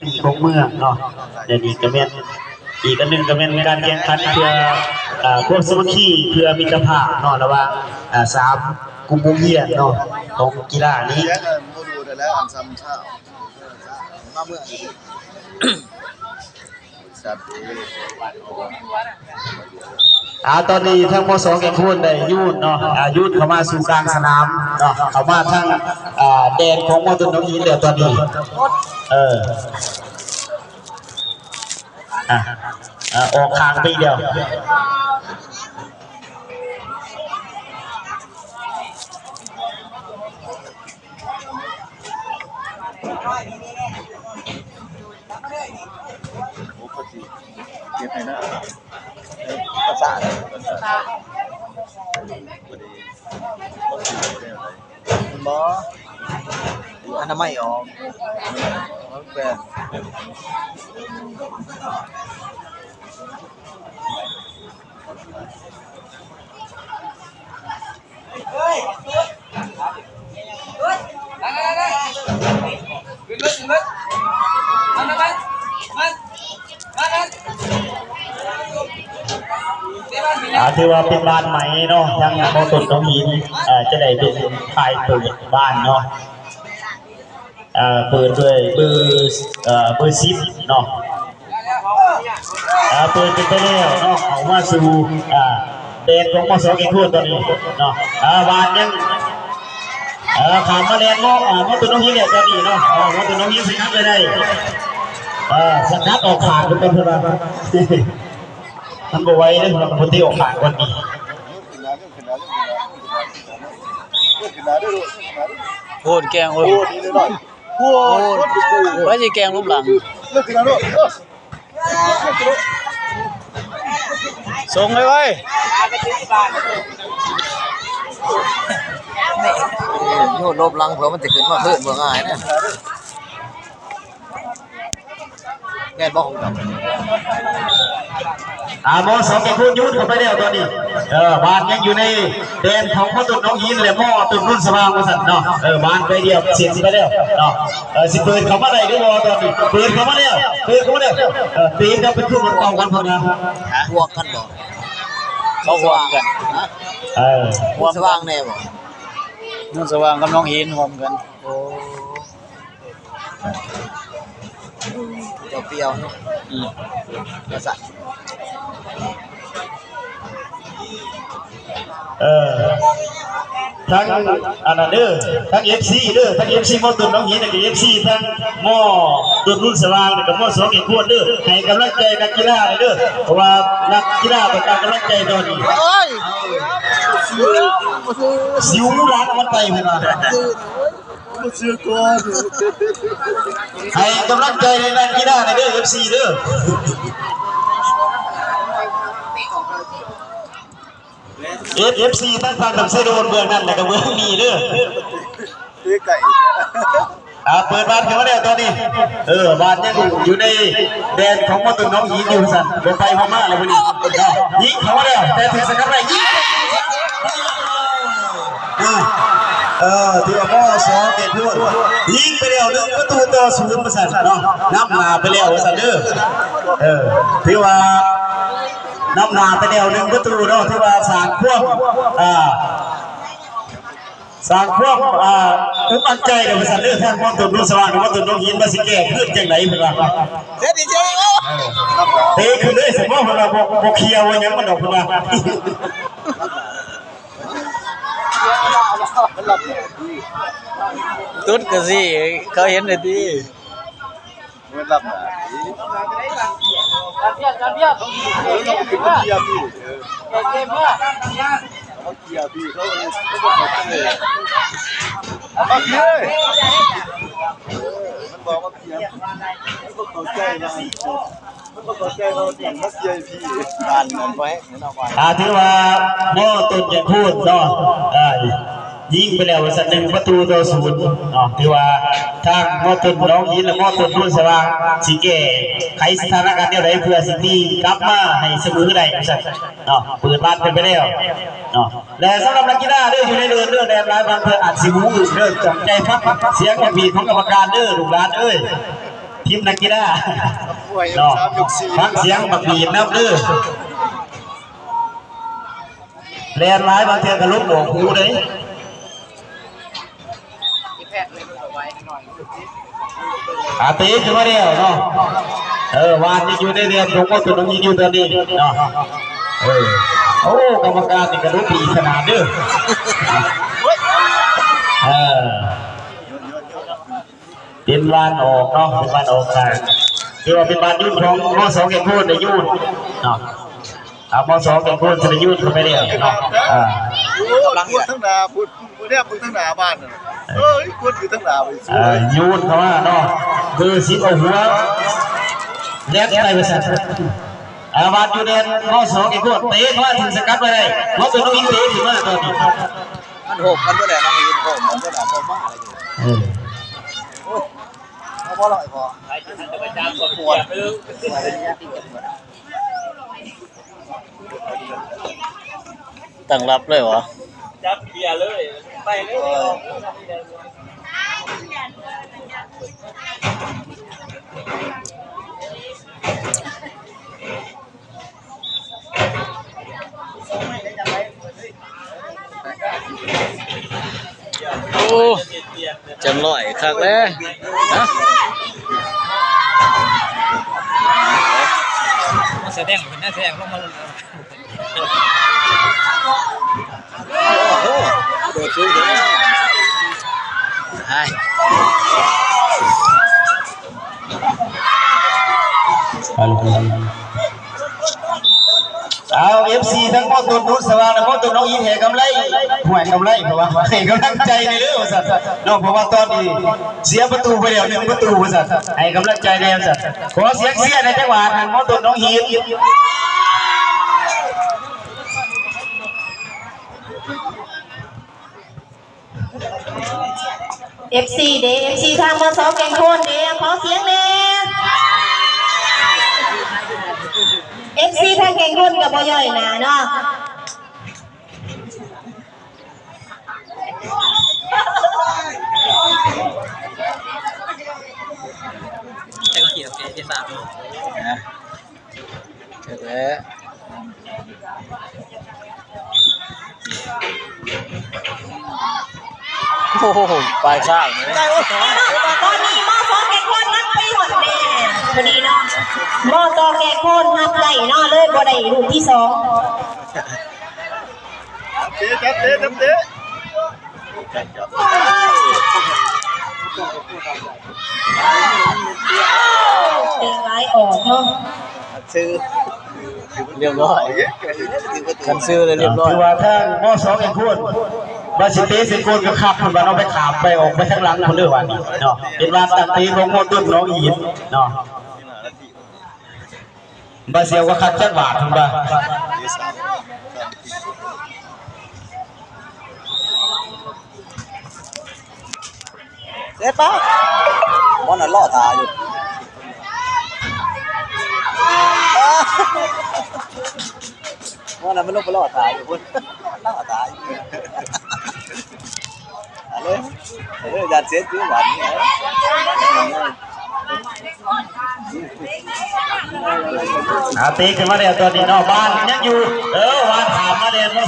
ປີຂອງເມືອງເນາະ. ແລະນີ້ກໍແມ່ນ ອີກອັນໜຶ່ງກໍແມ່ນການແຂ່ງຂັນເພື່ອ ເອີ ຄວາມສາມັກຄີ ເພື່ອມິດຕະພາບເນາະ ລະຫວ່າງ ເອີ ສາມກຸ່ມໂຮງຮຽນເນາະ ຂອງກິລານີ້. ມາເມືອງ ອ່າ ຕອນນີ້ທາງ ມສ ແກ່ງໂຄນໄດ້ໂຍນເນາະ ອ່າ ໂຍນເຂົ້າມາສູ່ກາງສະໜາມເນາະ ເຂົ້າມາທາງ ອ່າ ແດນຂອງ ມ.ຕົ້ນ ໜອງຫີນແລ້ວຕອນນີ້. ເອີ ອ່າ ອ່າ ອອກຂ້າງໄປອີກແລ້ວ. ໂອ້ ເຂົາຊິເຮັດໃຫ້ນະ ປະສານ ບໍ່ ອະນາໄມອອກ ແບບ ອ່າ ຖືວ່າເປັນບ້ານໃໝ່ເນາະ ທາງ ມ.ຕົ້ນ ໜອງຫີນ ເອີ ຈະໄດ້ເປັນຝ່າຍເປີດບ້ານເນາະ. ເອີ ເປີດດ້ວຍເບີ ເອີ ເບີສິບເນາະ. ເອີ ເປີດຂຶ້ນໄປແລ້ວເນາະ ເຂົ້າມາສູ່ ເອີ ແດນຂອງ ມສ ແກ່ງໂຄນຕອນນີ້ເນາະ. ເອີ ບານຍັງ ເອີ ຂ້າມມາແລ່ນ ມ. ເອີ ມ.ຕົ້ນ ໜອງຫີນແລ້ວຕອນນີ້ເນາະ. ເອີ ມ.ຕົ້ນ ໜອງຫີນສະກັດໄວ້ໄດ້ ເອີ ສະກັດອອກຂ້າງເພິ່ນກ່ອນ ເພິ່ນວ່າ ມັນບໍ່ໄຫວເດ້ ເພິ່ນວ່າ ເພິ່ນເຕະອອກຂ້າງກ່ອນນີ້. ໂພດ ແກ່ງ ໂພດ ໂພດ ໄປຊິແກ່ງລົມຫຼັງ ສົ່ງໄວໆ ໂຍນລົມຫຼັງ ເພື່ອມັນຈະຂຶ້ນມາຄືນບໍ່ງ່າຍນະ. ແມ່ນບໍ່ຂອງເຈົ້າ? ອ່າ ມ.ສ ແກ່ງໂຄນໂຍນເຂົ້າໄປແລ້ວຕອນນີ້. ເອີ ບານຍັງຢູ່ໃນແດນຂອງ ມ.ຕົ້ນ ໜອງຫີນ ແລະ ມ.ຕົ້ນ ໂນນສະຫວ່າງ ວ່າຊັ້ນເນາະ. ເອີ ບານໄປແລ້ວ ເສຍໄປແລ້ວເນາະ. ເອີ ຊິເປີດເຂົ້າມາໄດ້ຫຼືບໍ່ຕອນນີ້? ເປີດເຂົ້າມາແລ້ວ ເປີດເຂົ້າມາແລ້ວ. ເອີ ເຕະກັບໄປຄືນເກົ່າກັນພຸ້ນນະ. ບວກກັນບໍ່? ເຂົາຮ່ວມກັນ. ຮະ? ເອີ ໂນນສະຫວ່າງແນ່ບໍ່? ໂນນສະຫວ່າງກັບໜອງຫີນຮ່ວມກັນ. ໂອ້. ເຈົ້າປ່ຽວເນາະ. ອືມ ວ່າຊັ້ນ. ເອີ ທັງອັນນັ້ນເດີ ທັງເອັຟຊີເດີ ທັງເອັຟຊີ ມ.ຕົ້ນ ໜອງຫີນ ແລ້ວກໍເອັຟຊີ ທັງ ມ.ຕົ້ນ ໂນນສະຫວ່າງ ແລ້ວກໍ ມ.ສ ແກ່ງໂຄນເດີ ໃຫ້ກຳລັງໃຈນັກກິລາເດີ ເພາະວ່ານັກກິລາຕ້ອງການກຳລັງໃຈຕອນນີ້. ໂອ້ຍ ຊິວຫຼັງມັນໄປເພິ່ນວ່າ. ໃຫ້ກຳລັງໃຈນັກກິລາແດ່ເດີ ເອັຟຊີ ເດີ. ເອັຟຊີ ທັງຝັ່ງນຳໄຊໂດນເບື້ອງນັ້ນ ແລ້ວກໍເບື້ອງນີ້ເດີ. ເຕະໄກ. ອ່າ ເປີດບານຂຶ້ນມາແລ້ວຕອນນີ້. ເອີ ບານຍັງຢູ່ໃນແດນຂອງ ມ.ຕົ້ນ ໜອງຫີນ ຢູ່ຊັ້ນ ບໍ່ໄປບໍ່ມາແລ້ວມື້ນີ້ເນາະ. ຍິງເຂົ້າມາແລ້ວ ແຕ່ຖືກສະກັດໄວ້ ຍິງ. ເອີ ເອີ ຖືວ່າ ມ.ສ ແກ່ງໂຄນ ຍິງໄປແລ້ວ ໜຶ່ງປະຕູຕໍ່ສູນ ວ່າຊັ້ນເນາະ ນຳໜ້າໄປແລ້ວ ວ່າຊັ້ນເດີ. ເອີ ຖືວ່ານຳໜ້າໄປແລ້ວ ໜຶ່ງປະຕູເນາະ ຖືວ່າສ້າງຄວາມ ອ່າ ສ້າງຄວາມ ອ່າ ອົກອັ່ນໃຈເດີ ວ່າຊັ້ນເດີ. ທາງ ມ.ຕົ້ນ ໂນນສະຫວ່າງ ມ.ຕົ້ນ ໜອງຫີນ ວ່າຊິແກ້ຄືນຈັ່ງໃດ ເພິ່ນວ່າ ເອີ ເຕະຂຶ້ນເລີຍ ສະເພາະເພິ່ນວ່າ ບໍ່ ບໍ່ເຄຍວ່າຫຍັງມັນດອກ ເພິ່ນວ່າ. ຕຸດກະຊິ ເຂົາເຫັນໄດ້ຕິ ມັນລັບໜ້າ ເອີ ເຮົາກໍເປັນຄົນເຄຍພີ່ ເອີ ເຮົາເຄຍພີ່ ເຂົາ ເຂົາບໍ່ເຂົ້າໃຈ ມັນບອກວ່າ ບໍ່ເຂົ້າໃຈວ່າ ບໍ່ເຂົ້າໃຈວ່າມັນເປັນນັກເຕະທີ່ ບ້ານນັ້ນໄວ້ ເນາະ ວ່າ ອ່າ ຖືວ່າ ມ.ຕົ້ນ ແກ່ງໂຄນເນາະ ອ່າ ຍິງໄປແລ້ວວ່າຊັ້ນ ໜຶ່ງປະຕູຕໍ່ສູນເນາະ. ຖືວ່າທາງ ມ.ຕົ້ນ ໜອງຫີນ ແລະ ມ.ຕົ້ນ ໂນນສະຫວ່າງ ຊິແກ້ໄຂສະຖານະການແນວໃດ ເພື່ອຊິຕີກັບມາໃຫ້ສະເໝີໄດ້ວ່າຊັ້ນເນາະ. ເປີດບານຂຶ້ນໄປແລ້ວເນາະ. ແລະ ສຳລັບນັກກິລາເດີ ຢູ່ໃນເດີ່ນເດີ ແດນຫຼາຍບາງເທື່ອອາດຊິຫູອຶ້ງເດີ ຕັ້ງໃຈຟັງສຽງຫວຽດຂອງກຳມະການເດີ ລູກຫຼານເອີຍ. ທີມນັກກິລາເນາະ. ຟັງສຽງບັກບີບນຳເດີ. ແລ່ນຫຼາຍບາງເທື່ອກໍລົບອອກຫູເດ້. ອາ ເຕະຂຶ້ນມາແລ້ວເນາະ. ເອີ ວານຍັງຢູ່ໃນແດນຂອງມົ້ງຕຸນນ້ອງຍິງຢູ່ຕອນນີ້ເນາະ. ເອີ ໂອ້ ກຳມະການນີ້ກະດູດີຂະໜາດເດີ. ເອີ ເປັນວານອອກເນາະ ເປັນວານອອກຂ້າງ ຖືວ່າເປັນວານຢຸດຂອງ ມສ ແກ່ງໂທນໄດ້ຢຸດເນາະ. ເອົາ ມສ ແກ່ງໂທນຊິໄດ້ຢຸດເຂົ້າໄປແລ້ວເນາະ. ເອີ ກຳລັງ ທາງໜ້າພຸ້ນ ແນມເບິ່ງທາງໜ້າບ້ານນັ້ນ ເອີຍ ຄົນຢູ່ທາງໜ້າໄປ ເອີ ໂຍນເຂົ້າມາເນາະ. ເບີສິບເອົາຫົວແລ່ນໄປວ່າຊັ້ນ. ເອົາ ບາດຢູ່ແດນ ມສ ແກ່ງໂທນ ເຕະເຂົ້າມາ ຖືກສະກັດໄວ້ໄດ້. ມສ ນ້ອງຍິງເຕະຂຶ້ນມາຕອນນີ້ ມັນໂຮມກັນບໍ່ໄດ້ ນ້ອງຍິງໂຮມກັນບໍ່ໄດ້ ບໍ່ມາແລ້ວຢູ່. ເອີ ໂອ້ຍ ເອົາບໍ່ລອຍພໍ. ຕັ້ງຮັບເລີຍຫວາ? ຈັບເຄຍເລີຍ ໄປເລີຍ. ໂອ້ ຈັນລອຍຄັກແລ້ວ ຮະ ສະແດງເປັນນັກແສດງລົງມາ ໂອ້ໂຫ ໂດດສູງເກີນໄປ. ເອົາ ເອັຟຊີ ທັງໝົດ ຕຸນ ນຸດສະຫວ່າງ ໝົດ ຕຸນ ນ້ອງອີນ ໃຫ້ກຳໄລ ຫ້ວຍ ກຳໄລ ເພາະວ່າໃຫ້ກຳລັງໃຈແດ່ເດີວ່າຊັ້ນເນາະ. ເພາະວ່າຕອນນີ້ເສຍປະຕູໄປແລ້ວໜຶ່ງປະຕູວ່າຊັ້ນ ໃຫ້ກຳລັງໃຈແດ່ວ່າຊັ້ນ. ຂໍສຽງເຊຍໃນຈັງຫວະນັ້ນ ໝົດ ຕຸນ ນ້ອງອີນ. ເອັຟຊີເດ້ ເອັຟຊີທາງ ມສ ແກ່ງໂທນເດ້ ຂໍສຽງແດ່. ເອັຟຊີທາງແກ່ງໂທນກໍບໍ່ຍ່ອຍໜ້າເນາະ. ແລ້ວ ໂອ້ໂຫ ປາຍຂ້າງເລີຍ. ຕອນນີ້ ມສ ແກ່ງໂທນນຳໄປຮອດແລ້ວ ພໍດີເນາະ ມສ ແກ່ງໂທນຮັບໄດ້ເນາະ ເລີຍບໍ່ໄດ້ລູກທີສອງ. ເຕະ ຈັບເຕະ ຈັບເຕະ. ເຕະຫຼາຍອອກເນາະ ຊື່ ລຽບຮ້ອຍ ຄັນຊື່ແລ້ວລຽບຮ້ອຍ. ຖືວ່າທາງ ມສ ແກ່ງໂທນ ວ່າຊິເຕະໃສ່ໂກນກໍຄັກ ເພິ່ນວ່າເນາະ ໄປຂາມໄປອອກໄປທາງຫຼັງພຸ້ນເດີວ່ານີ້ເນາະ. ເປັນວ່າຕັ້ງເຕະຂອງ ໂມຕຸນ ນ້ອງອີນເນາະ. ບາເຊວກໍຄັດຈັກບາດພຸ້ນວ່າ. ເສຍປະ ບ່ອນນັ້ນລໍຖ້າຢູ່ ບ່ອນນັ້ນມັນລົງໄປລໍຖ້າຢູ່ພຸ້ນ ລໍຖ້າຢູ່. ເອົາເລີຍ ເອົາເລີຍ ຢ້ານເສຍຢູ່ບາດນີ້. ອາ ຕີຂຶ້ນມາແລ້ວຕອນນີ້ເນາະ ບ້ານຍັງຢູ່ ເອີ ວານຂ້າມມາແລ້ວເນາະ.